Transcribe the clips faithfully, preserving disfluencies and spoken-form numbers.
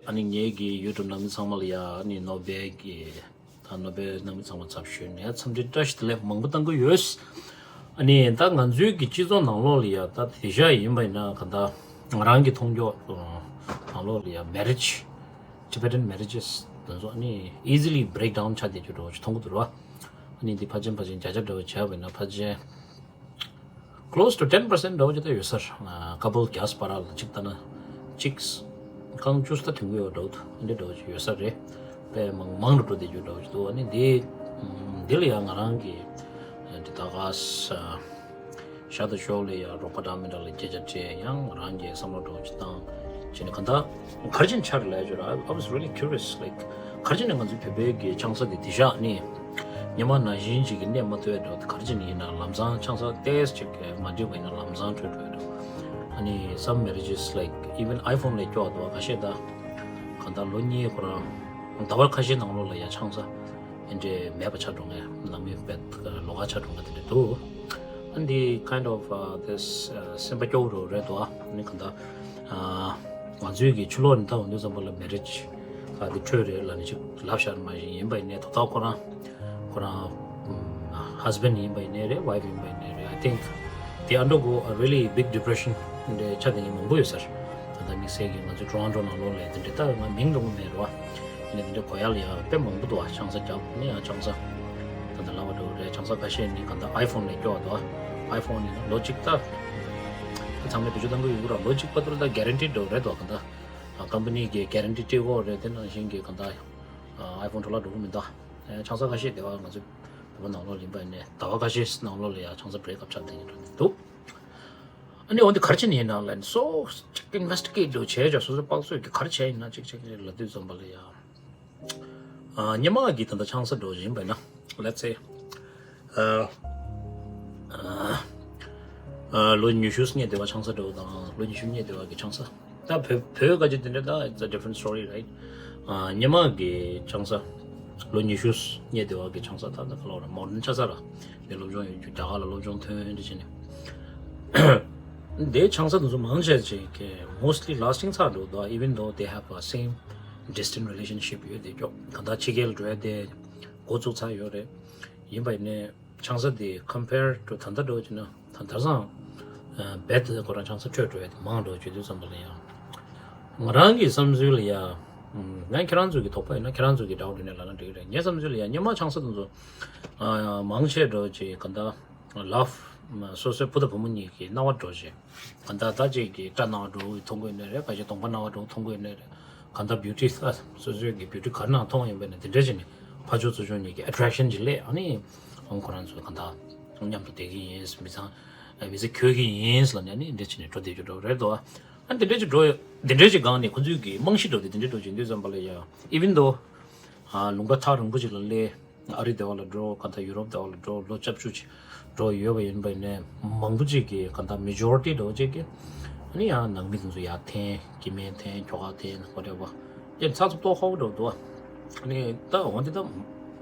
ཨ་ནི་ངེད་ཀྱི་ཡུ་ཊུབ་ནང་མི་ཚང་མ་ལ་ཡ་ཨ་ནི་ནོ་བེལ་གྱི་ད་ནོ་བེལ་ནང་མི་ཚང་མ་ཚབ་ཞུས་ནས་འཚམས་འདྲི་བཀྲ་ཤིས་བདེ་ལེགས་མང་པོ་བཏང་གི་ཡོད། ཨ་ནི་ད་ང་ཚོའི་གི་སྤྱི་ཚོགས་ནང་ལོགས་ལ་ཡ་ད་དེ་ཤ་ཡིན་པ་ཡིན་ན་ག་ད་ང་རང་གི་མཐོང་རྒྱུ་ནང་ལོགས་ལ་ཡ་མེ་རེཇ། Tibetan marriages དེ་ཚོ་ཨ་ནི་easily break down ཆགས་བསྡད་རྒྱུ་འདྲ་བོ་ཅིག་མཐོང་གི་འདུག་ར། ཨ་ནི་འདི་ཕལ་ཆེར་ཕལ་ཆེར་བརྒྱ་ཆ་འདྲ་བོ་བྱས་པ་ཡིན་ན་ཕལ་ཆེར་close to ten percent འདྲ་བོ་ཅིག་ད་ཡོད་ས་རེད། ཨ་ཀ་པལ་བརྒྱ་བར་ལ་གཅིག་ལྟ་ན་གཅིག་རྐང་བཅུ་ཙམ་ཐོན་གྱི་ཡོད་འདྲ་བོ་འདི་འདྲ་བོ་ཅིག་ཡོད་ས་རེད། དཔེ་མང་མང་རུ་འགྲོ་བསྡད་རྒྱུ་འདྲ་བོ་ཅིག་འདུག་ཨ་ནི་འདི་འདི་ལ་ཡང་ང་རང་གི་འདི་ད་ག་ས། ཤ་དང་ཤོག་ལས་ཡང་རོགས་པ་འདྲ་མི་འདྲ་ལ་སྐད་ཆ་དྲིས་ཡང་རང་གི་བསམ་བློ་འདྲ་བོ་ཅིག་བཏང་བྱས་ནས་གང་ལྟར་ག་རེ་བྱས་ནས་ཆགས་རེད་ལབ་ཡ་ཅིག་ར། I was really curious, like ག་རེ་བྱས་ནས་ང་ཚོའི་བོད་པའི་གི་ཆང་ས་དེ་དེ་ཤག་ནི་སྔོན་མ་ནང་བཞིན་ཅིག་གི་གནས་མ་ཐུབ་ཡ་འདྲ་བོ་དེ་ག་རེ་བྱས་ནས་ཡིན་ན་ལམ་སང་ཆང་ས་ཏོག་ཙམ་ཅིག་གི་མ་འགྲིག་པ་ཡིན་ན་ལམ་སང་འཕྲོད་འགྲོ་ཡ་འདྲ་བོ། ཨ་ནི་some marriages like even iPhone ལས་སྐྱོ་བ་འདུག་བ། ཁ་ཤས་ད་གང་ལྟར་ལོ་གཉིས་ཁོ་རང་ཟླ་བ་ཁ་ཤས་ནང་ལོགས་ལ་ཡ་ཆང་ས་དེ་འདྲས་མེད་པ་ཆགས་འགྲོ་མཁན་ནང་མི་བེད་ལོགས་ཀ་ཆགས་འགྲོ་མཁན་དེ་འདྲས་འདུག And the kind of uh, this uh, སེམས་པ་སྐྱོ་བོ་རེད་འདུག་ཨ་ནི་གང་ལྟར་ཨ་ང་ཚོའི་གི་ཕྱི་ལོགས་ནས་ད་འོང་དུས་ཙམ་པ་ལ་མེ་རེཇ་ཨ་དེ་འཕྲོད་རེད་ལབ་ནས་ཅིག་ལབ་བཞག་མ་ཞིག་ཡིན་པ་ཡིན་ནའི་ད་ལྟ་ཁོ་རང་ཁོ་རང་husband ཡིན་པ་ཡིན་ནའི་རེད། wife ཡིན་པ་ཡིན་ནའི་རེད། I think they undergo a really big depression འདྲའི་ཆ་དེ་ཡིན་མང་པོ་ཡོད་ས་རེད། ད་ལྟ་དམིགས་བསལ་གྱི་ང་ཚོ་Toronto ནང་ལོགས་ལ་དེ་འདྲའི་ད་ང་མིང་འདོན་གི་མེད་རེད་བ། ཡིན་ནའི་དེ་འདྲའི་གོ་ཡག་ལ་ཡང་དཔེ་མང་པོ་འདུག་བ། ཆང་ས་རྒྱག་ནི་ཡང་ཆང་ས་ད་ལྟ་ལབ་པ་འདྲ་བོ་རེད། ཆང་ས་ཁ་ཤས་ནི་གང་ལྟར་iPhone ལས་སྐྱོ་བ་འདུག་བ། iPhone ནི་ལོ་གཅིག་ད་ཚང་མས་བེད་སྤྱོད་གཏང་གི་ཡོད་ར། ལོ་གཅིག་བར་དུ་ད་guarantee འདྲ་བོ་རེད་འདུག་གང་ལྟར་company གི་guarantee སྤྲད་དགོས་རེད། དེ་ནང་བཞིན་གྱི་གང་ལྟར་iPhone འཕྲོ་བརླག་འགྲོ་གི་མི་འདུག་ཆང་ས་ཁ་ཤས་དེ་བ་ང་ཚོ་བོད་པ་ནང་ལོགས་ལ་ཡིན་པ་ཡིན་ནའི་ཟླ་བ་ཁ་ཤས་ནང་ལོགས་ལ་ཡང་ཆང་ས་break up ཆགས་བསྡད་ཀྱི་འགྲོ་གི་འདུག་ཨ་ནི་འོན་ཏེ་ག་རེ་བྱས་ནས་ཡིན་ན་ལབ་ནས་སོ་ཅིག་investigate འདྲ་བྱས་ཀྱང་སོ་སོའི་དཔག་ཚོད་ཀྱིས་ག་རེ་བྱས་ཡིན་ན་ཅིག་ཅིག་ལབ་དུས་ཙམ་པ་ལ་ཡང་ཨ་སྔོན་མ་གི་ད་ལྟ་ཆང་ས་འདྲ་བོ་ཡིན་པ་ཡིན་ན། Let's say ཨ་ཨ་ལོ་ཉི་ཤུ་སྔོན་དེ་བ་ཆང་ས་འདྲ་བོ་དང་ལོ་ཉི་ཤུ་སྔོན་དེ་བ་གི་ཆང་ས། ད་བོད་བོད་ག་ཅིག་དེ་འདྲ་ད་it's a different story, right? ཨ་སྔོན་མ་གི་ཆང་ས་ལོ་ཉི་ཤུ་སྔོན་དེ་བ་གི་ཆང་ས་ད་ད་ག་ལ་བ་ར་modern ཆགས་ས་ར། ངས་སློབ་སྦྱོང་ཡོད་རྒྱུ་རྒྱ་གར་ལ་སློབ་སྦྱོང་ཐོན་འདི་བྱས་ནས། དེའི་ཆང་ས་དེ་ཚོ་མང་ཆེ་ཅིག་གི་mostly lasting ཚར་འགྲོ་འདུག even though they have a same distant relationship ཡོད་དེ་ཀྱོག་གང་ལྟར་ཕྱི་རྒྱལ་འགྲོ་ཡ་དེ་འགོ་བཙུགས་ཚར་ཡོད་རེད། ཡིན་པ་ཡིན་ནའི་ཆང་ས་དེ་compare to ད་ལྟ་འགྲོ་བྱས་ན་ད་ལྟ་སང་རྦད་དེ་ཁོ་རང་ཆང་ས་འཕྲོད་འགྲོ་ཡ་དེ་མང་འགྲོ་བྱེད་དུས་ཙམ་པ་ལ་ཡང་ང་རང་གི་བསམ་ཚུལ་ལ་ཡ། ང་ཁྱེད་རང་ཚོ་གི་དོགས་པ་ཡིན་ན་ཁྱེད་རང་ཚོ་གི་doubt ཡིན་ན་ལབ་ན་འགྲིག་གི་རེད། ངའི་བསམ་ཚུལ་ལ་ཡ་སྔོན་མ་ཆང་ས་དེ་ཚོ་མང་ཆེ་འགྲོ་བྱས་གང་ལྟར། Love སོ་སོའི་བུ་དང་བུ་མོ་གཉིས་ཀྱི་སྣང་བ་འགྲོ་བྱེད། གང་ལྟར་ད་ཅིག་གི་སྐྲ་སྣང་བ་འགྲོ་མཐོང་གི་ཡོད་ནའི་རེད། ག་ཅིག་གདོང་པ་སྣང་བ་འགྲོ་མཐོང་གི་ཡོད་ནའི་རེད། གང་ལྟར་beauty ད་སོ་སོའི་གི་beauty ག་རེ་ནང་མཐོང་ཡོད་པས་ན་དེ་འདྲ་བྱས་ནས་ཕར་ཕྱོགས་ཚུར་ཕྱོགས་གཉིས་ཀྱི་attraction ཅིག་སླེབས། ཨ་ནི་ཁོང་ཁོ་རང་ཚོ་གང་ལྟར་མཉམ་དུ་བསྡད་ཀྱི་ཡིན། མི་ཚང་མི་ཚེ་འཁྱོལ་གྱི་ཡིན་ལབ་ནས་ཨ་ནི་འདྲ་བྱས་ནས་འགྲོ་བསྡད་རྒྱུ་འགྲོ་རེད་དོ། ཨ་ནི་དེ་འདྲ་ཅིག་འགྲོ་དེ་འདྲ་ཅིག་སྒང་ནས་ཁོ་ཚོའི་གི་རྨང་གཞི་འགྲོ་དེ་དེ་འདྲ་འགྲོ་བྱེད་དུས་ཙམ་པ་ལ་ཡ་even though ལུང་པ་ཐག་རིང་པོ་ཅིག་ལ་སླེབས། ཨ་རི་སྡེ་བ་ལ་འགྲོ། གང་ལྟར་ཡུ་རོབ་སྡེ་བ་ལ་འགྲོ། ལོ་བཅུ་བཅུ་ཅིག་འགྲོ་ཡོད་པ་ཡིན་པ་ཡིན་ནའི་མང་པོ་ཅིག་གིས་གང་ལྟར་majority འགྲོ་ཅིག་གིས་ཨ་ནི་ཡང་ནང་མི་དེ་ཚོ་ཡར་འཐེན། སྐྱེ་དམན་འཐེན། ཁྱོ་ག་འཐེན། whatever ཡང་ཚགས་ཚུད་ཏོག་ཧོབ་འགྲོ་འདུག་ཨ་ནི་ད་འོན་ཏེ་ད་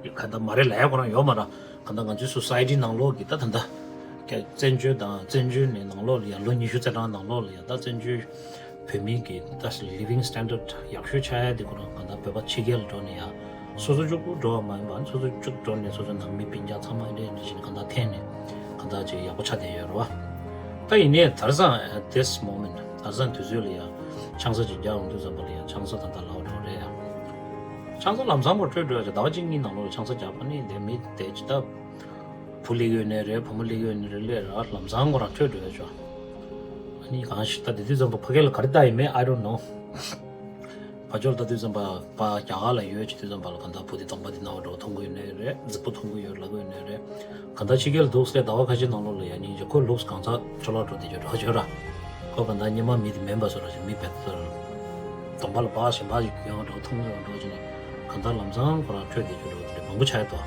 གང་ལྟར་མ་རེད་ལབ་ཡ་ཁོ་རང་ཡོད་མ་རེད། གང་ལྟར་ང་ཚོའི་society ནང་ལོགས་ཀྱི་ད་ད་ལྟ་བཙན་བྱོལ་དང་བཙན་བྱོལ་ནས་ནང་ལོགས་ལ་ཡང་ལོ་ཉི་ཤུ་རྩ་གྲངས་ནང་ལོགས་ལ་ཡང་ད་བཙན་བྱོལ་བོད་མི་གི་ད་living standard ཡག་ཤོས་ཆགས་ཡ་དེ་ཁོ་རང་གང་ལྟར་བོད་པ་ཕྱི་རྒྱལ་ལ་འགྲོ་ནས་ཡ་སོ་སོ་གཅིག་པུ་འགྲོ་བ་མ་ཡིན་པ་སོ་སོ་གཅིག་འགྲོ་ནས་སོ་སོ་ནང་མི་སྤུན་ཀྱག་ཚང་མ་འདྲེས་འདྲེས་བྱས་ནས་གང་ལྟར་འཐེན་ནས་གང་ལྟར་ཅིག་ཡག་པོ་ཆགས་བསྡད་ཡོད་རེད་བ། ད་ཡིན་ནའི་དེང་སང་at this moment དེང་སང་དུས་ཚོད་ལ་ཡ་ཆང་ས་ཅིག་རྒྱག་འོང་དུས་ཙམ་པ་ལ་ཡ་ཆང་ས་ད་ལྟ་ལག་འགྲོ་རེད་ཡ། ཆང་ས་ལམ་སང་ཁོ་འཕྲོད་འགྲོ་ཡ་ཅིག་ཟླ་བ་གཅིག་གཉིས་ནང་ལོགས་ལ་ཆང་ས་རྒྱག་པ་ནི་དེ་མི་དེ་ཅི་ད། བུ་སླེབས་ཡོད་ནའི་རེད། བུ་མོ་སླེབས་ཡོད་ནའི་རེད། སླེབས་ར་ལམ་སང་ཁོ་རང་འཕྲོད་འགྲོ་ཡ་ཆོག་ཨ་ནི་གང་ཞིག་ད་དེ་དུས་ཙམ་པ་ཕ་གི་ལ་ག་རེ་ལྟ་ཡིན་མིན་I don't know ཕ་ཕྱོགས་ལ་ལྟ་དུས་ཙམ་པ་པ་རྒྱ་གར་ལ་ཡོད་ཅི་དུས་ཙམ་པ་ལ་གང་ལྟར་བུ་དེ་གདོང་པ་དེ་ནག་པོ་འདྲ་བོ་མཐོང་གི་ཡོད་ནའི་རེད། རྫིག་པོ་མཐོང་གི་ཡོད་ལབ་གི་ཡོད་ནའི་རེད། གང་ལྟར་ཕྱི་རྒྱལ་འདུག་སེ་ཟླ་བ་ཁ་ཤས་ནང་ལོགས་ལ་ཡ་སྙིང་རྗེ་ཁོ་ལུགས་གང་ཚ་ཆོ་ལོག་འགྲོ་བསྡད་རྒྱུ་འདྲ་བོ་ཡོད་ར། ཁོ་གང་ལྟར་སྔོན་མ་མི་དེ་མིན་པ་བཟོ་འདྲ་ཞིག་མི་བེད་ཚོར། གདོང་པ་ལ་བག་ཞིམ་པ་ཞིག་གྱོན་འགྲོ་མཐོང་འགྲོ་འགྲོ་བྱས་ནས་གང་ལྟར་ལམ་སང་ཁོ་རང་འཕྲོད་བསྡད་རྒྱུ་འདྲ་བོ་དེ་འདྲ་མང་པོ་ཆགས་ཡོད་དོ།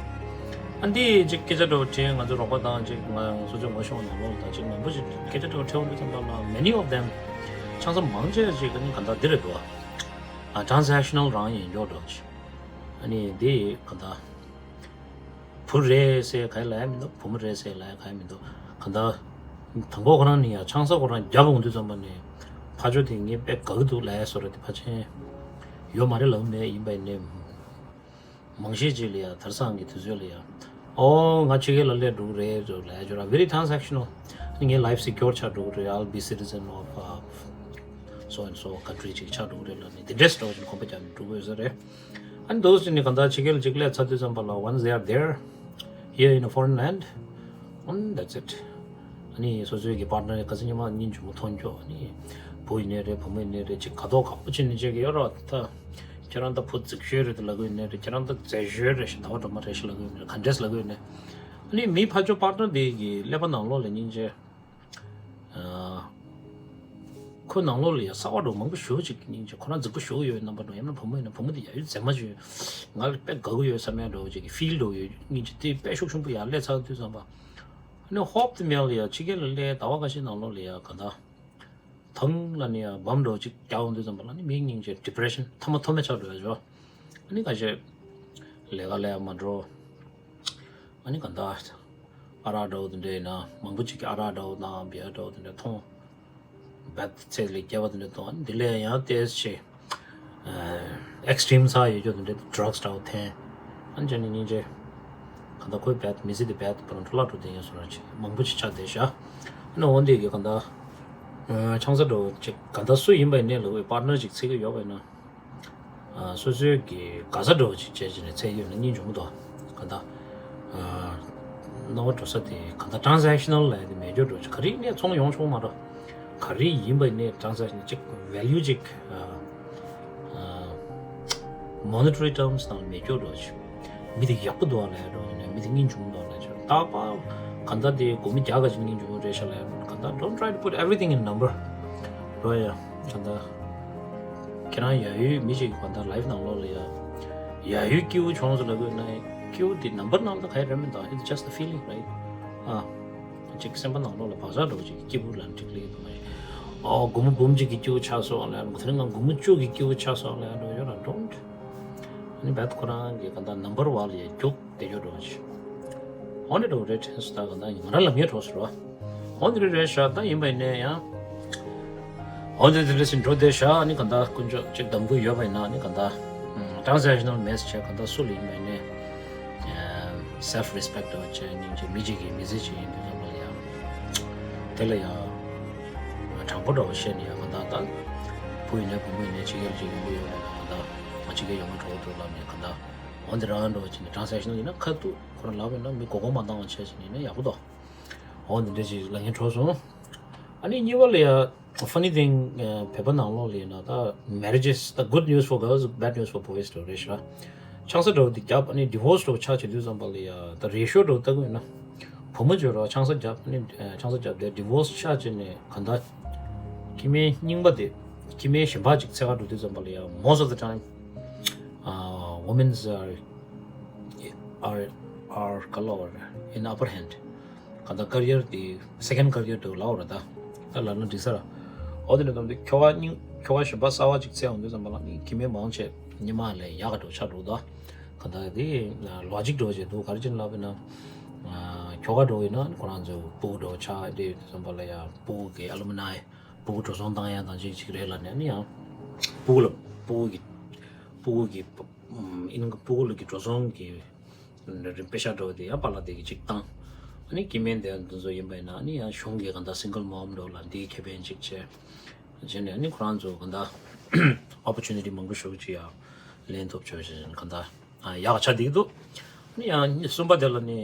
ཨ་འདི་ཅིག་སྐད་ཆ་འདྲ་བོ་དྲིས། ང་ཚོ་རོགས་པ་དང་ཅིག་ང་སོ་སོའི་ངོ་ཤེས་པ་ནང་ལོགས་ལ་དང་ཅིག་མང་པོ་ཞིག་སྐད་ཆ་འདྲ་བོ་དྲི་བ་འདྲ་བོ་བཏང་ན་many of them ཆང་ས་མང་ཆེ་ཅིག་ཨ་ནི་གང་ལྟར་འདི་རེད་འདུག་ཨ་transactional རང་ཡིན་འགྲོ་འགྲོ་ཅིག་ཨ་ནི་འདི་གང་ལྟར། བུ་རེད་ཟེར་ག་ལ་ཡ་མི་འདུག་བུ་མོ་རེད་ཟེར་ལ་ཡ་ག་ཡ་མི་འདུག་གང་ལྟར། དང་པོ་ཁོ་རང་ནི་ཡ་ཆང་ས་ཁོ་རང་རྒྱབ་འོང་དུས་ཙམ་པ་ནས་ཕ་ཇོ་དེ་ངས་དཔེ་དགའ་གི་འདུག་ལབ་ཡ་བཟོ་འདྲ་དེ་ཕལ་ཆེར་ ཡོད་མ་རེད་ལབ་མེད། ཡིན་པ་ཡིན་ནའི་མང་ཤས་ཅིག་ལ་ཡ་དེང་སང་གི་དུས་ཚོད་ལ་ཡ། ཨོ་ང་ཕྱི་རྒྱལ་ལ་སླེབས་འགྲོ་གི་རེད་ལབ་ཡ་ཅོ་ར། very transactional. ངའི་life secure ཆགས་འགྲོ་གི་རེད། I'll be citizen of uh, so and so country ཅིག་ཆགས་འགྲོ་གི་རེད་ལབ་ནས་དེ་འདྲས་འདྲ་བོ་ཅིག་གོམ་པ་རྒྱག་ནས་འགྲོ་གི་ཡོད་ས་རེད། ཨ་ནི་འདུག་ཟེར་ནས་གང་ལྟར་ཕྱི་རྒྱལ་ཅིག་སླེབས་ཚར་དུས་ཙམ་པ་ལ། once they are there here in a foreign land, and that's it. ཨ་ནི་སོ་སོའི་གི་partner ག་ཚོད་ཉི་མ་སྙིང་རྗེ་མོ་མཐོང་ཁྱོ། ཨ་ནི་བུ་ཡིན་ནའི་རེད། བུ་མོ་ཡིན་ནའི་རེད། ཅིག་དགའ་ཏོག་ཁག་པོ་བྱེད་ནས་བྱེད་ཀྱི་ཡོད་ར། ད་ཁྱེད་རང་ད་བུ་རྫིག་ཤོས་རེད་ལབ་གི་ཡོད་ནའི་རེད། ཁྱེད་རང་ད་མཛེས་ཤོས་རེད་ཤག་ཟླ་བ་སྒྲོལ་མ་རེད་ཤག་ལབ་གི་ཡོད་ནའི་རེད། ག་འདྲས་ལབ་གི་ཡོད་ནའི། ཨ་ནི་མི་ཕར་ཕྱོགས་partner དེ་གི་ཀླད་པ་ནང་ལོགས་ལ་སྙིང་རྗེ། ཨ། ཁོའི་ནང་ལོགས་ལ་ཡ་གསར་པ་འདྲ་མང་པོ་ཞེ་པོ་ཅིག་སྙིང་རྗེ། ཁོ་རང་རྫིག་པོ་ཞེ་པོ་ཡོད་རྣམ་པ་འདྲ། ཡང་ན་བུ་མོ་ཡིན་ན་བུ་མོ་དེ་ཡ་ཡུལ་མཛེས་མ་ཅིག་ཡོད། ང་ལ་དཔེ་དགའ་གི་ཡོད་བསམ་ཡ་འདྲ་བོ་ཅིག་གི་feel འདྲ་བོ་ཡོད། སྙིང་རྗེ་དེ་དཔེ་ཤུགས་ཆེན་པོ་ཡར་སླེབས་ཚར་དུས་ཙམ་པ། ཨ་ནི་ཧོབ་ཏེ་མེད་ལ་ཡ་ཕྱི་རྒྱལ་ལ་སླེབས་ཟླ་བ་ཁ་ཤས་ནང་ལོགས་ལ་ཡ་ག་ད་ཐང་ལ་ནི་ཡ་བམ་འདྲ་བོ་ཅིག་རྒྱག་ཡོང་དུས་ཙམ་པ་ལ་ནི་མི་སྙིང་རྗེ། depression མཐའ་མ་མཐོ་དམན་ཆགས་འགྲོ་ཡ་ཅོ། ཨ་ནི་ཁ་ཤས་ལས་ཀ་ལས་ཡ་མ་འགྲོ། ཨ་ནི་ག་ད་ཨ་རག་འདྲ་བོ་དེ་འདྲ་ཡིན་ན། མང་པོ་ཅིག་གིས་ཨ་རག་འདྲ་བོ་དང་བི་ཡར་འདྲ་བོ་དེ་འདྲ་འཐུང་། བེད་ཚད་ལས་བརྒལ་བ་དེ་འདྲ་འཐུང་། ཨ་ནི་དེ་ལས་ཡང་ཏོག་ཙམ་ཨེག་སི་ཊིམ་ས་ཡོད་རྒྱུ་དེ་འདྲ་ཌྲག་སི་འདྲ་བོ་འཐེན། ཨ་ནི་བྱས་ནས་སྙིང་རྗེ་ག་ད་ཁོའི་བེད་མི་ཚེ་དེ་བེད་པོ་རང་འཕྲོ་བརླག་འགྲོ་བསྡད་ཡོད་བཟོ་འདྲ་ཅིག་མང་པོ་ཅིག་ཆགས་བསྡད་ཤག་ཨ་ནི་འོ་འདི་གི་ག་ད་ཆང་ས་འདྲ་བོ་ཅིག་ག་ད་སུ་ཡིན་པ་ཡིན་ནའི་ལ་བའི་པར་ཊི་ནར་ཅིག་འཚོལ་གི་ཡོད་པ་ཡིན་ན། ཨ། སོ་སོའི་གི་དགའ་ས་འདྲ་བོ་ཅིག་བྱས་བྱས་ནས་འཚོལ་ཡོད་ན་སྙིང་རྗེ་མོ་འདུག་ག་ད། ཨ། རྣ་བ་འགྲོ་ས་དེ་ག་ད་ཊ་རན་སེག་ཤ་ནལ་ལབ་ཡ་དེ་མེད་རྒྱུ་འདྲ་བོ་ཅིག་ག་རེ་ཡིན་ནའི་ཚོང་ཡོང་ཆོག་མ་རེད། ག་རེ་ཡིན་པ་ཡིན་ནའི་ཊ་རན་སེག་ཤ་ནལ་ཅིག་ཝེ་ལུ་ཅིག་ཨ། ཨ། མོ་ནི་ཊ་རི་ཊརམ་སི་ནང་ལ་མེད་རྒྱུ་འདྲ་བོ་ཅིག་མི་དེ་ཡག་པོ་འདུག་ཨ་ལབ་ཡ་འདྲ་བོ་ཡིན་ནའི་མི་དེ་སྙིང་རྗེ་མོ་འདུག་ཨ་ལབ་ཡ་ཅིག་རྟག་པར་ག་ད་དེ་སྒོར་མོ་བརྒྱ་ག་ཅིག་སྙིང་རྗེ་མོ་རེད་ཤག་ལབ་ཡ་འདྲ་བོ། ག་ད་don't try to put everything in number འགྲོ་ཡ། ད་ལྟ་ཁྱེད་རང་ཡ་ཡུལ་མི་ཞིག་གི་གང་ལྟར་ལའིཕ་ནང་ལོགས་ལ་ཡ་ཡ་ཡུལ་སྐྱིད་པོ་བྱུང་སོང་ལབ་དགོས་ན། སྐྱིད་པོ་དེ་ནམ་བར་ནང་ལ་ག་ཡ་རེད་མི་འདུག It's just a feeling, right? ཨ། ཅིག་སེམས་པ་ནང་ལོགས་ལ་བག་ཆགས་འདྲ་བོ་ཅིག་སྐྱིད་པོ་ལ་འགྲིག་ལེ་འདུག་མ་རེད། ཨོ་སྒོར་མོ་འབུམ་གཅིག་གི་སྐྱིད་པོ་ཆགས་སོང་ལབ་ཡ་འདྲ། དེ་རིང་ང་སྒོར་མོ་བཅུ་གི་སྐྱིད་པོ་ཆགས་སོང་ལབ་ཡ་འདྲ་ཡོད་ར། Don't. ཨ་ནི་བད་ཁོ་རང་གི་གང་ལྟར་ནམ་བར་བ་ལ་ཡ་རྒྱུག་བསྡད་རྒྱུ་འདྲ་བོ་ཅིག་འོ་འདི་འདྲ་བོ་རེད་དྲན་སོང་། ད་གང་ལྟར་ང་རང་ལབ་མཁན་གྲོགས་སུ་རོ། འོ་འདི་རེད་རེད་ཤག་ད་ཡིན་པ་ཡིན་ནའི་ཡང་། འོ་འདི་འདི་འདྲ་ཞིག་འགྲོ་བསྡད་ཤག་ཨ་ནི་གང་ལྟར་དཀོན་མཆོག་ཅིག་གདམ་དགོས་ཡོད་པ་ཡིན་ན། ཨ་ནི་གང་ལྟར་ཊ་རན་སེག་ཤ་ནལ་མེད་ཟེར་བྱས་གང་ལྟར་སུ་ལ་ཡིན་པ་ཡིན་ནའི་སེལཕ་རེ་སི་པེག་འདྲ་བོ་བྱས། སྙིང་རྗེ། མི་གཅིག་གི་མི་ཚེ་གཅིག་ཡིན་དུས་ཙམ་པ་ལ་ཡང་དེ་ལ་ཡང་དྲང་པོ་འདྲ་བོ་བཤད་ནས་ཡང་གང་ལྟར་ད་བུ་ཡིན་ནའི་བུ་མོ་ཡིན་ནའི་ཕྱི་རྒྱལ་ཅིག་ཡོང་གི་ཡོད་པ་ཡིན་ན། གང་ལྟར་ང་ཕྱི་རྒྱལ་ཡོང་གི་འགྲོ་གི་འདུག་ལབ་ནས་གང་ལྟར་འོ་འདི་རང་འདྲ་བོ་བྱས་ནས། ཊ་རན་སེག་ཤ་ནལ་ཡིན་ན་ཁ་ཐུག་ཁོ་རང་ལབ་པ་ཡིན་ན་མི་མགོ་སྐོར་མ་བཏང་བ་བྱས་བྱས་ནས་ཡིན་ན་ཡག་པོ་འདུག་འོ་འདི་འདྲ་ཅིག་ལབ་མཁན་གྲོགས་སོང་། ཨ་ནི་གཉིས་པ་ལ་ཡ། Funny thing, ཨ། བོད་པ་ནང་ལོགས་ལ་ཡིན་ན་ད་marriages, the good news for girls, bad news for boys འདྲ་བོ་རེད་ཤག་ཆང་ས་འདྲ་བོ་དེ་བརྒྱབ། ཨ་ནི་ཌི་བོར་སི་འདྲ་བོ་ཆགས་བྱེད་དུས་ཙམ་པ་ལ་ཡ་ད་རེ་ཤོ་འདྲ་བོ་ལྟ་གི་ཡོད་ན། བུ་མོ་ཅིག་ར་ཆང་ས་བརྒྱབ། ཨ་ནི་ཆང་ས་བརྒྱབ་སྟེ་ཌི་བོར་སི་ཆགས་བྱས་ནས་གང་ལྟར་སྐྱེ་དམན་རྙིང་པ་དེ་སྐྱེ་དམན་གཞན་པ་ཅིག་འཚོལ་ག་འགྲོ་དུས་ཙམ་པ་ལ་ཡ། most of the time, ཨ། women's are, are, are ག་ལབ་དགོས་རེད། in upper hand གང་ལྟར་ཀ་རི་ཡར་དེ་སེ་ཀེན་ཌི་ཀ་རི་ཡར་འདྲ་བོ་ལབ་དགོས་རེད། ད་ད་ལབ་ན་འགྲིག་ས་རེད། འོ་དེ་འདྲ་འདུག་སྟེ་ཁྱོ་ག་རྙིང་ཁྱོ་ག་གཞན་པ་གསར་པ་ཅིག་འཚོལ་ཡོང་དུས་ཙམ་པ་ལ་ནི་སྐྱེ་དམན་མང་ཆེ་སྔོན་མ་ལས་ཡག་ག་འདྲ་བོ་ཆགས་འགྲོ་གི་འདུག་གང་ལྟར་དེ་ལོ་ཇིག་འདྲ་བོ་ཅིག་འདུག་ག་རེ་བྱས་ནས་ལབ་པ་ཡིན་ན། ཨ། ཁྱོ་ག་འདྲ་བོ་ཡིན་ན་ཁོ་རང་ཚོ་ཕྲུ་གུ་འདྲ་བོ་ཆགས་དུས་ཙམ་པ་ལ་ཡ་ཕྲུ་གུ་གི་ཨ་ལུ་མི་ནའི་ཕྲུ་གུ་འགྲོ་སོང་བཏང་ཡ་དང་ཅིག་ཅིག་རེད་ལབ་ནས། ཨ་ནི་ཡང་ཕྲུ་གུ་ལ་ཕྲུ་གུ་གི་ཕྲུ་གུ་གི་ཨིན་ཕྲུ་གུ་ལ་གི་འགྲོ་སོང་གི་རིན་པ་ཤ་འདྲ་བོ་དེ་ཡང་པཱ་ལགས་དེ་གིས་ཅིག་བཏང་། ཨ་ནི་སྐྱེ་དམན་དེ་འདི་ཚོ་ཡིན་པ་ཡིན་ན། ཨ་ནི་ཡང་གཞུང་གི་གང་ལྟར་སིང་གལ་མོམ་འདྲ་བོ་ལ་འདིའི་ཁེ་ཕན་ཅིག་བྱས་བྱས་ནས། ཨ་ནི་ཁོ་རང་ཚོ་གང་ལྟར་ཨོ་པོར་ཅུ་ནི་ཊི་མང་པོ་ཞིག་ཅིག་ཡང་ལེན་ཐུབ་བྱས་བྱས་ནས་གང་ལྟར། ཨ། ཡག་ཆགས་བསྡད་ཀྱི་འདུག་ཨ་ནི་ཡང་གསུམ་པ་དེ་ལ་ནི་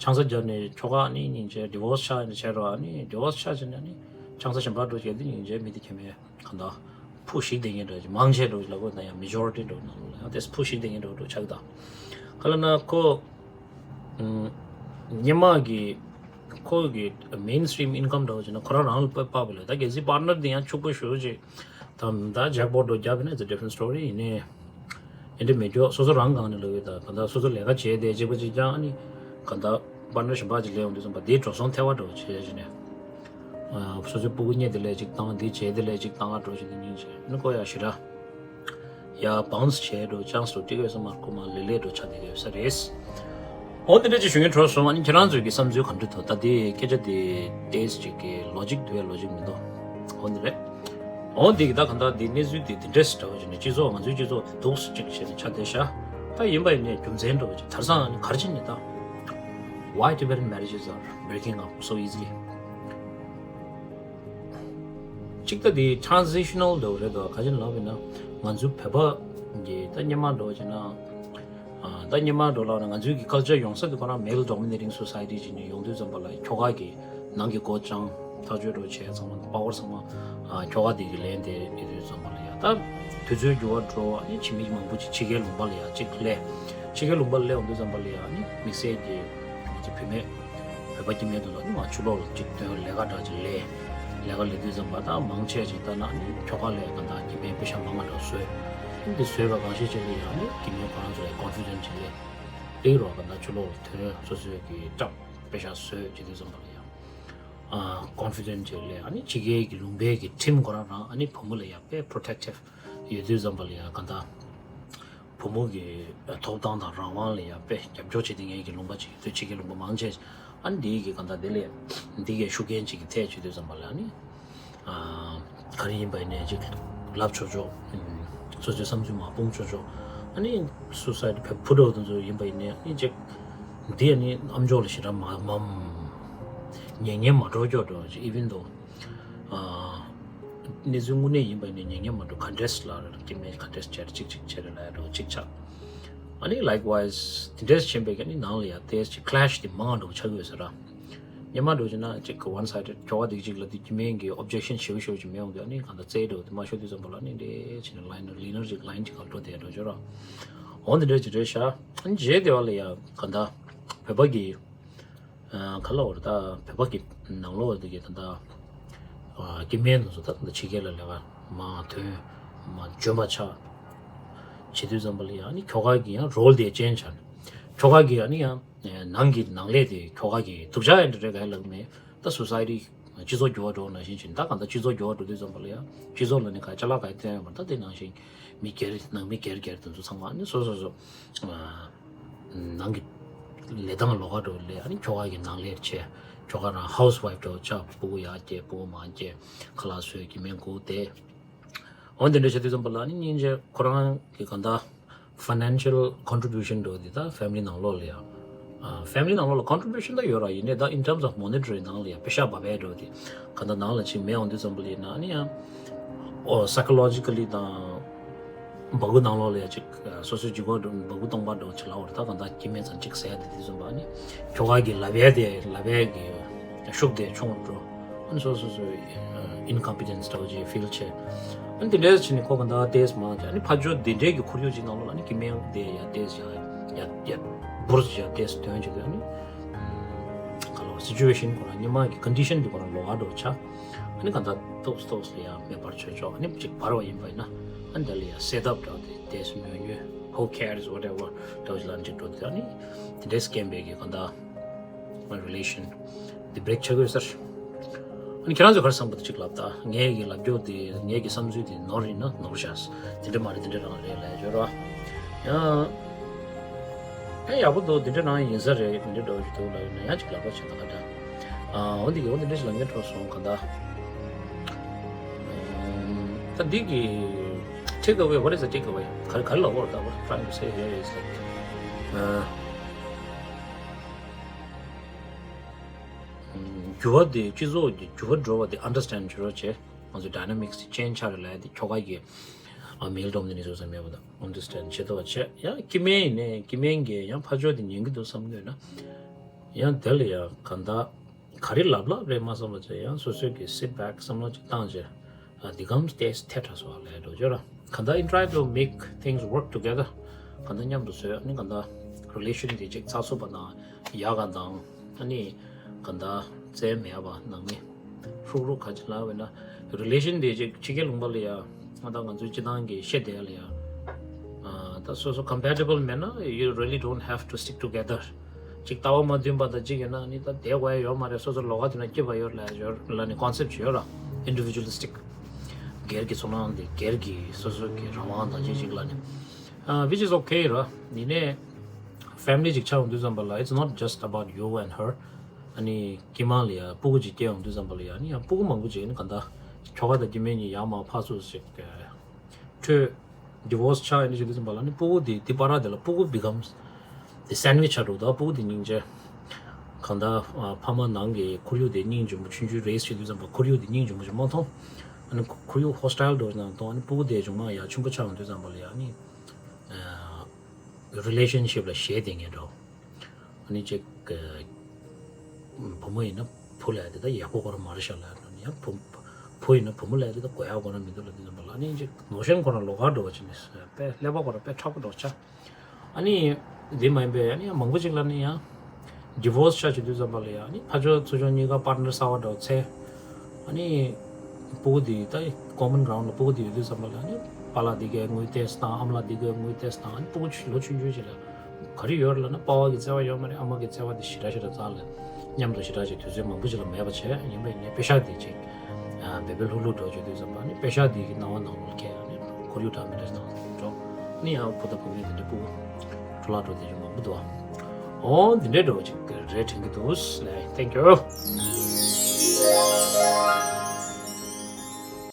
ཆང་ས་བརྒྱབ་ནས་ཁྱོ་ག་ནི་སྙིང་རྗེ་ཌི་བོར་སི་ཆགས་ནས་བྱས་རོགས། ཨ་ནི་ཌི་བོར་སི་ཆགས་བྱས་ནས་ནི་ཆང་ས་གཞན་པ་འགྲོ་བྱས་ཏེ། སྙིང་རྗེ་མི་དེ་སྐྱེ་དམན་གང་ལྟར་ཕུ་ཤིག་བསྡད་མཁན་འདྲ་བོ་ཅིག་མང་ཆེ་འདྲ་བོ་ཅིག་ལབ་དགོས་ན་ཡང་མེ་ཇོ་རི་ཊི་འདྲ་བོ་ནང་ལ་ཡང་དེ་ཕུ་ཤིག་བསྡད་མཁན་འདྲ་བོ་འདྲ་ཆགས་ཀྱི་འདུག་ག་ལབ་ན་ཁོ་སྔོན་མ་གི་ཁོ་གི་མེན་སི་ཊི་རིམ་ཨིན་ཀམ་འདྲ་བོ་ཅིག་ན་ཁོ་རང་རང་ལ་དཔག་པ་ལས། ད་གལ་སྲིད་པར་ཊི་ནར་དེ་ཡང་ཕྱུག་པོ་ཞེ་པོ་ཅིག་དང་ད་ཇེག་པོཊ་འདྲ་བོ་བརྒྱབ་ཡིན་ན་it's a different story. ཡིན་ནའི་ཨེ་འདྲ་མེད་ཀྱོག་སོ་སོ་རང་སྒང་ནས་ལབ་ཡོད། ད་གང་ལྟར་སོ་སོ་ལས་ཀ་བྱས་ཏེ་གཅིག་པ་གཅིག་རྐྱང་། ཨ་ནི་གང་ལྟར་པར་ཊི་ནར་གཞན་པ་ཅིག་སླེབས་ཡོང་དུས་ཙམ་པ་དེའི་འགྲོ་སོང་ཐེབས་པ་འདྲ་བོ་བྱས་བྱས་ནས། ཨ། སོ་སོའི་ཕྲུ་གུ་རྙེད་དེ་ལས་གཅིག་བཏང་། འདི་བྱས་དེ་ལས་གཅིག་བཏང་། ཨ། འགྲོ་བཞིན་དུ་སྙིང་རྗེ། ཨ་ནི་ཁོ་ཡ་ཞེ་དྲག་ཡ་བའུན་སི་བྱས་འགྲོ་ཆན་སི་འདྲ་བོ་ཏོག་ཙམ་མར་ཁོ་མར་ལེ་ལེ་འདྲ་བོ་ཆགས་བསྡད་ཀྱི་ཡོད་ས་རེད། འོ་དེ་འདྲ་ཅིག་ཞུ་མཁན་གྲོགས་སོང་། ཨ་ནི་ཁྱེད་རང་ཚོའི་གི་བསམ་ཚུལ་ག་འདྲ་འདུག་ད་དེ་སྐད་ཆ་དེ་ཏོག་ཙམ་ཅིག་གི་ལོ་ཇིག་འདུག་གས་ལོ་ཇིག་མི་འདུག་འོ་འདི་རེད། འོ་འདི་གི་ད་ག་ད་འདི་གནས་ཚུལ་འདི་འདི་འདྲས་འདྲ་བ་ཅིག་ནས་སྤྱི་ཚོགས་ང་ཚོའི་སྤྱི་ཚོགས་འདུག་སེ་ཅིག་བྱས་ནས་ཆ་དེ་ཤ། ད་ཡིན་པ་ཡིན་ནས་རྒྱུ་མཚན་འདྲ་བ་ཅིག་དར་སང་ནི་གར་ཕྱིན་ནས་ད། Why Tibetan marriages are breaking up so easily? གཅིག་ད་འདི་transitional འདྲ་བ་རེད་དོ། ག་ཅི་ལབ་ཡིན་ན་ང་ཚོའི་བོད་པ་གི་ད་སྔོན་མ་འདྲ་བ་ཅིག་ན། ཨ། ད་སྔོན་མ་འགྲོ་ལ་ང་ཚོའི་གི་ཁལ་ཅར་ཡོང་ས་དེ་ཁོ་རང་male dominating society ཅིག་ནས་ཡོང་དུས་ཙམ་པ་ལ་ཁྱོ་ག་གི་ནང་གི་སྒོ་བཅང་ཐག་གཅོད་འགྲོ་བྱས་ཚང་མ་པ་ཝར་ཚང་མ་ཨ་ཁྱོ་ག་དེ་གི་ལན་དེ་ཡིན་དུས་ཙམ་པ་ལ་ཡ། ད་དུས་ཚོད་འགྱུར་བ་འགྲོ་ཨ་ནི་ཕྱི་མི་མང་པོ་ཅིག་ཕྱི་རྒྱལ་ལུང་པ་ལ་ཡ་ཅིག་སླེབས། ཕྱི་རྒྱལ་ལུང་པ་ལ་སླེབས་ཡོང་དུས་ཙམ་པ་ལ་ཡ་ཨ་ནི་དམིགས་བསལ་གྱི་ང་ཚོ་བུད་མེད་བོད་པ་སྐྱེ་དམན་དེ་ཚོ་ནི་མར་ཕྱི་ལོགས་ལ་གཅིག་ཐོན་ལས་ཀ་འདྲ་ཅིག་ལས། ལས་ཀ་ལས་དུས་ཙམ་པ་དང་མང་ཆེ་ཅིག་ལྟ་ན་ནི་ཁྱོ་ག་ལས་ཀ་དང་སྐྱེ་དམན་པེ་ཤ་མང་བ་འདྲ་བཟོས། འདི་བཟོས་པ་གང་ཤེས་ཅིག་ལ་ཡང་ནི་སྐྱེ་དམན་ཁོ་རང་ཚོ་ལ་ཀོན་ཕི་ཌེན་ཊི་ཅིག་ལས། དེའི་རོགས་ཀ་ད་ཕྱི་ལོགས་ལ་ཐོན་སོ་སོའི་གི་སྐྲག་པེ་ཤ་བཟོས་བྱེད་དུས་ཙམ་པ་ལ་ཡང་ཀོན་ཕི་ཌེན་ཊི་ཅིག་ལས། ཨ་ནི་ཕྱི་རྒྱལ་གྱི་ལུང་པའི་གི་ཁྲིམས་ཁོ་རང་རང་ཨ་ནི་བུ་མོ་ལ་ཡང་དཔེ་པྲོ་ཊེག་ཊིབ་ཡོད་དུས་ཙམ་པ་ལ་ཡང་ག་ད། བུ་མོ་གི་ཐོབ་ཐང་དང་རང་དབང་ལ་ཡང་དཔེ་རྒྱབ་སྐྱོར་བྱེད་མཁན་གྱི་ལུང་པ་ཅིག་ཡོད་དུས་ཕྱི་རྒྱལ་ལུང་པ་མང་ཆེ་ཨ་ནི་འདི་གི་ག་ད་དེ་ལས་འདི་གའི་ཤུགས་རྐྱེན་ཅིག་གི་ཐད་བྱེད་དུས་ཙམ་པ་ལ་ཨ་ནི་ཨ་ག་རེ་ཡིན་པ་ཡིན་ནའི་ཅིག་ལབ་ཆོག་ཆོག་སོ་སོའི་བསམ་ཚུལ་མར་སྤུངས་ཆོག་ཆོག་ཨ་ནི་སོ་སའི་ཊི་བུ་ཕྲུག་དེ་ཚོ་ཡིན་པ་ཡིན་ནའི་ཨ་ནི་ཅིག་འདི་ཨ་ནི་ཨམ་ཅོག་ལ་ཞེ་དྲག་མ་མ་ཉན་ཉན་མ་འགྲོ་ཀྱོག་འགྲོ་ཅིག་even though གནས་ཚུལ་དངོས་གནས་ཡིན་པ་ནི་ཉན་ཉན་མ་འགྲོ། ག་འདྲས་ལ་རེད་སྐྱེ་དམན་ག་འདྲས་བྱས་རེད་ཅིག་ཅིག་བྱས་རེད་ལ་འགྲོ་ཅིག་ཆགས། ཨ་ནི་likewise དེ་འདྲས་ཕྱིན་པའི་ག་ནི་ནང་ལ་ཡ་དེ་ཅིག་clash དེ་མང་འགྲོ་ཆགས་ཡོད་ས་ར། ཉན་མ་འགྲོ་ཅིག་ན་ཅིག་one sided ཁྱོ་ག་དེ་ཅིག་ལ་དེ་སྐྱེ་དམན་གྱི་objection ཞེ་པོ་ཞེ་པོ་ཅིག་མེད་འོང་དུས་ཨ་ནི་གང་ལྟར་རྩེད་འགྲོ་དེ་མ་ཤོར་དུས་ཙམ་པ་ལ་ཨ་ནི་འདྲས་བྱས་ནས་line ལིན་ནར་ཅིག་line ཅིག་ག་འགྲོ་དེ་འགྲོ་ཆོག་ར། འོ་དེ་འདྲས་ཅིག་རེད་ཤག་ཨ་ནི་རྗེས་དེ་བ་ལ་ཡ་གང་ལྟར་བོད་པ་གི་ག་ལ་བར་ད་བོད་པ་གི་ནང་ལོགས་དེ་གི་ད་ལྟ་སྐྱེ་དམན་དེ་ཚོ་ད་ལྟ་ཕྱི་རྒྱལ་ལ་ལས་ཀ་མ་ཐོན་མ་འཇོན་པ་ཆགས་བྱེད་དུས་ཙམ་པ་ལ་ཡང་ནི་ཁྱོ་ག་གི་ཡང་རོལ་དེ་ཅན་ཆགས་ནས་ཁྱོ་ག་གི་ཡང་ནི་ཡང་ནང་གི་ནང་ལས་དེ་ཁྱོ་ག་གི་སྡུག་ཅག་ཡང་འདྲ་འདྲ་ག་ཡ་ལབ་མེད། ད་society སྤྱི་ཚོགས་འགྱུར་བ་འགྲོ་ནང་བཞིན་བྱས་ད་གང་ལྟར་སྤྱི་ཚོགས་འགྱུར་བ་འགྲོ་དུས་ཙམ་པ་ལ་ཡང་སྤྱི་ཚོགས་ལ་ནི་ག་ཅ་ལག་ག་ཡ་བསྟན་ཡོད་མ་རེད། ད་དེ་ནང་བཞིན་མི་སྒེར་ནང་མི་སྒེར་སྒེར་དེ་ཚོ་ཚང་མ་ནི་སོ་སོ་སོ། ནང་གི་ལས་སྟངས་ལོགས་ཀ་འགྲོ་ལས་ཨ་ནི་ཁྱོ་ག་གི་ནང་ལས་བྱས་ཁྱོ་ག་རང་housewife འགྲོ་ཆགས་སྤུ་གུ་ཡར་སྐྱེལ་སྤུ་གུ་མར་སྐྱེལ་ཁ་ལག་བཟོས་ཀྱི་མེད་དགོས་ཏེ། འོ་འདི་འདྲ་བྱེད་དུས་ཙམ་པ་ལ་ཨ་ནི་སྙིང་རྗེ་ཁོ་རང་གི་གང་ལྟར་financial contribution འགྲོ་འདི་ད་family ནང་ལོགས་ལ་ཡང་family ནང་ལོགས་ལ་contribution ད་ཡོད་ར། ཡིན་ནའི་ད་in terms of monetary ནང་ལ་ཡང་པེ་ཤ་བ་བས་འགྲོ་འདི་གང་ལྟར་ནང་ལ་ཅིག་མེད་འོང་དུས་ཙམ་པ་ལ་ཡིན་ན་ཨ་ནི་ཡང་ཨོ་psychologically དང་། སྦ་ཁུག་ནང་ལོགས་ལ་ཡ་ཅིག་སོ་སོའི་ལྗིད་ཁོག་འགྲོ་སྦ་ཁུག་སྟོང་པ་འགྲོ་ཅིག་ལ་འོར་ད་གང་ལྟར་སྐྱེ་དམན་ཚང་གཅིག་ཟེར་ཡ་དེ་དེ་བཟུང་བ་ནི་ཁྱོ་ག་གི་ལབ་ཡ་དེ་ལབ་ཡ་གི་ཤུགས་དེ་ཆུང་རུ་འགྲོ། ཨ་ནི་སོ་སོ་སོའི་incompetence འདྲ་བོ་ཅིག་feel བྱས། ཨ་ནི་དེ་འདྲའི་ཕྱིན་ནས་ཁོ་གང་ལྟར་ཏེས་མ་བྱས་ཨ་ནི་ཕ་ཇོ་དེ་འདྲའི་གི་ཁོར་ཡུག་ཅིག་ནང་ལོགས་ལ་ཨ་ནི་སྐྱེ་དམན་དེ་ཡ་ཏེས་ཡ་ཡ་ཡ་འབུར་ཡ་ཏེས་དོན་བྱེད་དུས་ཨ་ནི་ག་ལ་བ་situation ཁོ་རང་སྔོན་མ་གི་condition དེ་ཁོ་རང་ལོགས་ཀ་འགྲོ་ཆགས། ཨ་ནི་ག་ད་ཏོག་ཙམ་ཏོག་ཙམ་ལ་ཡང་མེ་འབར་ཆོད་ཆོག་ཨ་ནི་ཅིག་འབར་བ་ཡིན་པ་ཡིན་ན་ཨ་ནི་དེ་ལ་ཡང་སེ་ཐབས་འདྲ་དེ་དེ་སུ་ཉོ་ཉོ། Who cares whatever འདྲ་བ་ཞིག་ལ་ཅིག་འགྲོ་དེ་ཨ་ནི་དེ་འདྲའི་སྐྱེན་པའི་གི་ག་ད་relation དེ་break ཆགས་ཡོད་ཟེར། ཨ་ནི་ཁྱེད་རང་ཚོས་ག་རེ་བསམ་པ་དེ་ཅིག་ལབ་ད་ངའི་གི་ལབ་རྒྱུ་དེ་ངའི་གི་བསམ་ཚུལ་དེ་ནོར་ཡིན་ན་ནོར་བཞག་དེ་འདྲ་མ་རེད་དེ་འདྲ་རང་རེད་ལབ་ཡོད་ར། ཡང་། ཨེ་ཡག་པོ་འདུག་འདི་འདྲ་ནང་ཡིན་ས་རེད་འདི་འདྲ་འདྲ་བོ་ཞིག་འདུག་ལབ་ཡོད་ན་ཡང་ཅིག་ལབ་པ་བྱེད་ད་ག་འདྲ། ཨ་འོ་འདི་གི་འོ་འདི་འདྲ་ཞིག་ལབ་མཁན་འཕྲོ་སོང་ག་འདྲ། ད་འདི་གི་take away what is the take away ག་རེ་ག་རེ་ལབ་དགོས་རེད་ད་what trying to say here is like འགྱུར་བ་འདི་སྤྱི་ཚོགས་ཀྱི་འགྱུར་བ་འགྲོ་བ་འདི་understand བྱེད་རོགས་བྱེད། ང་ཚོ་dynamics དེ་change ཆགས་རེད་ལབ་ཡ་དེ་ཁྱོ་ག་གི་ཨ་མིལ་སྒྲོམ་དེ་ནས་བཟོས་ས་མེད་པ་དང་understand བྱེད་ཐུབ་པ་བྱས་ཡང་སྐྱེ་དམན་ཡིན་ནའི་སྐྱེ་དམན་གྱི་ཡང་ཕ་ཕྱོགས་དེ་ཉན་གི་འདུག་བསམ་དགོས་ན་ཡང་དེ་ལ་ཡང་གང་ལྟར་ག་རེ་ལབ་ལབ་རེད་མ་བསམ་པ་བྱས་ཡང་སོ་སོས་ཀྱི་sit back བསམ་བློ་ཅིག་བཏང་བྱས་ཨ་འདི་གམ་སྟེ་ཐད་ཁྲ་སོགས་ལས་འགྲོ་བྱོས་ར་གང་ལྟར་in try to make things work together གང་ལྟར་མཉམ་དུ་བཟོས་ཨ་ནི་གང་ལྟར་relation དེ་ཅིག་ཚགས་ཚུད་པ་དང་ཡག་ག་དང་། ཨ་ནི་ག་འདྲ་བཙལ་མེད་པ་ནང་མི་ཧྲུག་ཧྲུག་ག་ཅི་ལབ་པས་ན་relation དེ་ཅིག་ཕྱི་རྒྱལ་ལུང་པ་ལ་ཡ་ང་དང་ང་ཚོའི་སྤྱི་བཏང་གི་ཤེས་དེ་ལ་ཡ་ཨ་ད་སོ་སོ་compatible མེད་ན་you really don't have to stick together ཅིག་ལྟ་བ་མ་མཐུན་པ་དང་ཅིག་ཡིན་ན་ནི་ད་བསྡད་དགོས་ཡ་ཡོད་མ་རེད། སོ་སོ་ལོགས་ཀ་དེ་ན་སྐྱིད་པ་ཡོད་ལ་ཡ་ཡོད་ལ་ནི་concept ཅིག་ཡོད་ར་individualistic སྒེར་གྱི་ཚོར་སྣང་དེ་སྒེར་གྱི་སོ་སོ་གི་རང་དབང་དང་ཅིག་ཅིག་ལ་ནི་ཨ་which is okay ར་ཡིན་ནའི་family ཅིག་ཆགས་ཡོང་དུས་ཙམ་པ་ལ་it's not just about you and her ཨ་ནི་སྐྱེས་མ་ལ་ཡ་སྤུ་གུ་ཅིག་སྐྱེས་ཡོང་དུས་ཙམ་པ་ལ་ཡ་ཨ་ནི་ཡང་སྤུ་གུ་མང་པོ་ཅིག་ཨ་ནི་ག་འདྲ་ ཁྱོ་ག་དང་སྐྱེ་དམན་གཉིས་ཡར་མར་ཕར་ཚུར་ཞིག་འཕྲོད། ཌི་བོར་སི་ཆགས་ཡིན་ཞུ་དུས་ཙམ་པ་ལ་ནི་སྤུ་གུ་དེ་དེ་བར་དེ་ལ་སྤུ་གུ་བི་ཀམ་དེ་སེན་ཝིཆ་ཆགས་འགྲོ་འདུག་སྤུ་གུ་དེ་སྙིང་རྗེ། གང་ལྟར་ཕ་མ་ནང་གི་ཁོར་ཡུག་དེ་སྙིང་རྗེ་མོ་ཆུང་ཆུང་རེས་བྱེད་དུས་ཙམ་པ་ཁོར་ཡུག་དེ་སྙིང་རྗེ་མོ་ཞིག་མ་མཐོང་། ཨ་ནི་ཁོར་ཡུག་ཧོ་སི་ཊལ་འགྲོ་ན་མཐོང་། ཨ་ནི་སྤུ་གུ་དེ་ཆུང་མ་ཡར་ཆེན་པོ་ཆགས་ཡོང་དུས་ཙམ་པ་ལ་ཡ་ནི་རི་ལེ་ཤན་ཤིབ་ལ་ཞེད་དེ་ངེས་འགྲོ། ཨ་ནི་ཅིག་བུ་མོ་ཡིན་ན་བུ་ལ་དེ་ད་ཡག་པོ་ཁོ་རང་མ་རེད་ཤག་ལ་ཡང་བུ་བུ་ཡིན་ན་བུ་མོ་ལ་དེ་ད་གོ་ཡག་ཁོ་རང་མི་འདུག་ལ་དེ་ཙམ་པ་ལ་ཨ་ནི་ཅིག་ནོ་ཤན་ཁོ་རང་ལོགས་ཀ་འགྲོ་བ་ཅིག་ནི་དཔེ་ཀླད་པ་ཁོ་རང་དཔེ་མཁྲེགས་པོ་འགྲོ་ཆགས། ཨ་ནི་འདི་མ་ཡིན་པའི་ཨ་ནི་ཡང་མང་པོ་ཅིག་ལ་ནི་ཡང་ཌི་བོར་སི་ཆགས་བྱེད་དུས་ཙམ་པ་ལ་ཡང་ཨ་ནི་ཕར་ཕྱོགས་ཚུར་ཕྱོགས་གཉིས་ཀ་པར་ཊི་ནར་གསར་པ་འདྲ་བོ་འཚོལ། ཨ་ནི་སྤུ་གུ་དེ་ད་ཀོ་མན་གྷ་རའུན་ཌི་ལ་སྤུ་གུ་དེ་ཡོད་དུས་ཙམ་པ་ལ་ཨ་ནི་པཱ་ལགས་འདི་གའི་དངུལ་ཏོག་ཙམ་བཏང་། ཨ་མ་ལགས་འདི་གའི་དངུལ་ཏོག་ཙམ་བཏང་། ཨ་ནི་སྤུ་གུ་ཆུང་ལོ་ཆུང་ཆུང་ཅིག་ལ་ག་རེ་ཡོད་ལབ་ན་པཱ་ཕ་གི་བརྩེ་བ་ཡོད་མ་རེད། ཨ་མ་གི་བརྩེ་བ་དེ་ཞེ་དྲག་ཞེ་དྲག་རྩ་ལ་མཉམ་དུ་ཞེ་དྲག་ཅིག་དུས་ཚོད་མང་པོ་ཅིག་ལ་མེད་པ་བྱས། ཡིན་པ་ཡིན་ནའི་པེ་ཤག་དེ་ཅིག་བེད་སྤྱོད་ལྷུག་ལྷུག་འགྲོ་བྱེད་དུས་ཙམ་པ་ནི་པེ་ཤག་དེ་གི་སྣང་བ་ནང་ལོགས་ཁེལ་ནས་ཁོར་ཡུག་འདྲ་མི་འདྲ་སྣང་འགྲོ། ནི་ཡང་བུ་དང་བུ་མོ་དེ་འདྲ་སྤུ་གུ་འཕྲོ་བརླག་འགྲོ་དེ་ཅིག་མང་པོ་འདུག་ཨ། འོ་འདི་འདྲའི་འགྲོ་བ་ཅིག་རེད་དྲན་གྱི་འདུག་ལེ། Thank you.